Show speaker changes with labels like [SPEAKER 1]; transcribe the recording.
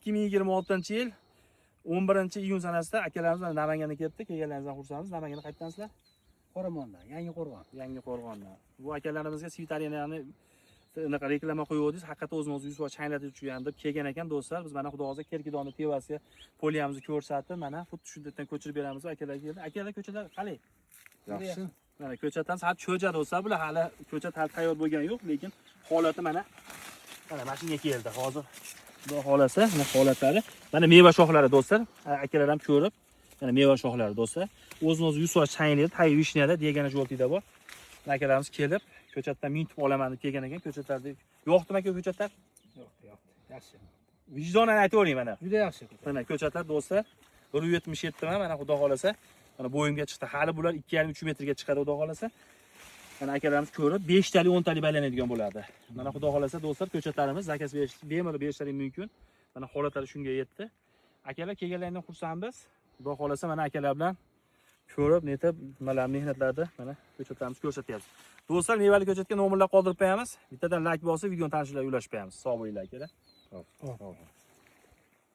[SPEAKER 1] 2026-yil 11-iyun sanasida akalarimiz mana Namanganga kelibdi. Kelganlaringizdan xursandmiz. Namanganda qayerdansizlar?
[SPEAKER 2] Qoramondan, Yangi Qo'rg'on.
[SPEAKER 1] Yangi Qo'rg'ondan. Bu akalarimizga Svitalinani anaqa reklama qo'yuvdingiz, haqiqatda o'zini o'zi 100% changlatib tushgan deb kelgan ekan do'stlar. Biz mana, xudo xohlasa, Kerkidonni tevasiga поле mizni ko'rsatib, mana xuddi shunday ko'chirib beramiz akalarga keldi. Akalar, ko'chalar qalay?
[SPEAKER 3] Yaxshi.
[SPEAKER 1] Mana ko'chatdan sal cho'ja do'stlar, bular hali ko'chat hali tayyor bo'lgani yo'q, lekin holati mana mana mashinaga keldi hozir. Xudo xolasa, mana holatlari. Mana meva shoxlari do'stlar, akalar ham ko'rib, mana meva shoxlari do'stlar. O'zini o'zi 100% changlaydi, tagi вишня da, degani жёлтый da bor. Mana akalarimiz kelib, ko'chatdan 1000 tup olaman deb kelgan ekan, ko'chatlarda yo'qdimi aka ko'chatlar?
[SPEAKER 2] Yo'q, yo'q. Yaxshi.
[SPEAKER 1] Vijdonan aytavering mana.
[SPEAKER 2] Juda yaxshi.
[SPEAKER 1] Mana ko'chatlar do'stlar, 1,77 mana, xudo xolasa, mana bo'yimga chiqdi. Hali bular 2,5-3 metrga chiqadi, xudo xolasa. Mana akalarimiz ko'rib, 5 talik, 10 talik baylanadigan bo'ladi. Mana, xudo xolasa do'stlar, ko'chatlarimiz заказ berish, bemalol berishlari mumkin. Mana holatlari shunga yetdi. Akalar, kelganlaridan xursandmiz. Xudo xolasa, mana akalar bilan ko'rib, netib, nimalar mehnatlarni mana ko'chatlarimizni ko'rsatyapmiz. Do'stlar, mevali ko'chatga nomerlar qoldirib qo'yamiz. Bittadan like bosib, videoni tanishlarga ulashib qo'yamiz. Sog' bo'linglar, akalar.
[SPEAKER 3] Hop.
[SPEAKER 2] Hop.
[SPEAKER 3] Hop.